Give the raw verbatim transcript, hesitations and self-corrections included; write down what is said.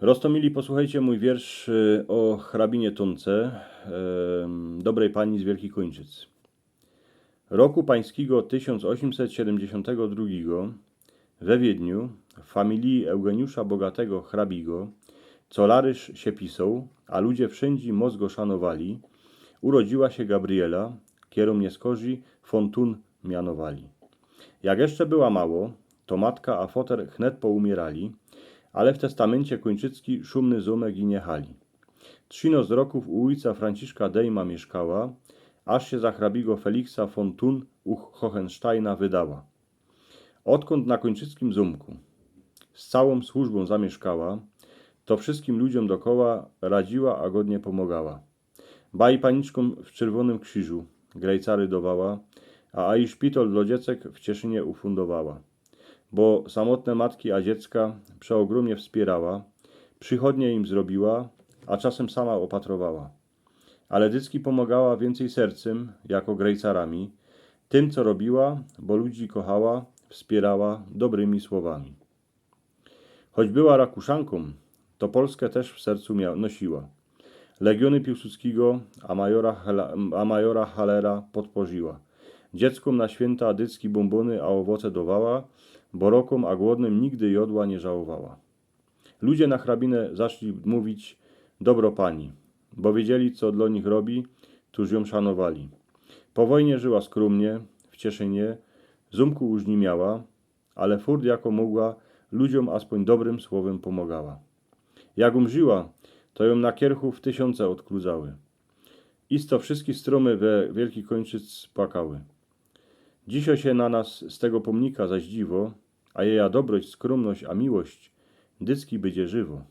Roztōmili, posłuchejcie mōj wiersz y, ô hrabinie Tōnce, em, dobrej pani z Wielkich Kōńczyc. Roku pańskigo tysiōnc ôziymset siedymdziesiōntego drugigo we Wiedniu w familiji Eugeniusza Bogatego hrabigo, co Larysz sie pisoł, a ludzie wszędzi moc go szanowali, urodziła sie Gabriela, kierōm niy skorzij von Thun mianowali. Jak jeszcze była mało, to matka a foter chnet poumierali, ale w testamencie Kōńczycki szumny zōmek i niechali. Trzinŏst roków u ôjca Franciszka Dejma miyszkała, aż sie za hrabigo Feliksa von Thun u Hohensteina wydała. Ôdkōnd na Kōńczyckim zōmku z cołkōm służbōm zamiyszkała, to wszyskim ludziōm dokoła radziła, a godnie pōmŏgała. Baj paniczkōm w Czerwōnym Krziżu grejcary dowała, a aj szpitol dlŏ dziecek w Cieszynie ufundowała. Bo samotne matki a dziecka przeôgrōmnie wspiyrała, przichodnie im zrobiła, a czasym sama ôpatrowała. Ale dycki pōmŏgała wiyncyj sercym jako grejcarami, tym, co robiła, bo ludzi kochała, wspiyrała dobrymi słowami. Choć była Rakuszōnkōm, to Polskę tyż w sercu mia- nosiła. Legiōny Piłsudskigo a majora, Hela- a majora Halera podporziła. Dzieckōm na świynta dycki bōmbōny a ôwoce dowała, bo rokōm a głodnym nigdy jodła niy żałowała. Ludzie na hrabinã zaczli mówić dobro pani, bo wiedzieli, co dlŏ nich robi, tōż jōm szanowali. Po wojnie żyła skrōmnie, w Cieszynie, zōmku już niy miała, ale furt jako mōgła ludziōm aspōń dobrym słowym pōmŏgała. Jak umrziła, to jōm na kierchōw tysiōnce ôdkludzały. Isto wszyjske strōmy we Wielkich Kōńczyc płakały. Dzisiŏ sie na nas z tego pōmnika zaś dziwo, a jeja dobrość, skrōmność a miłość dycki bydzie żywo.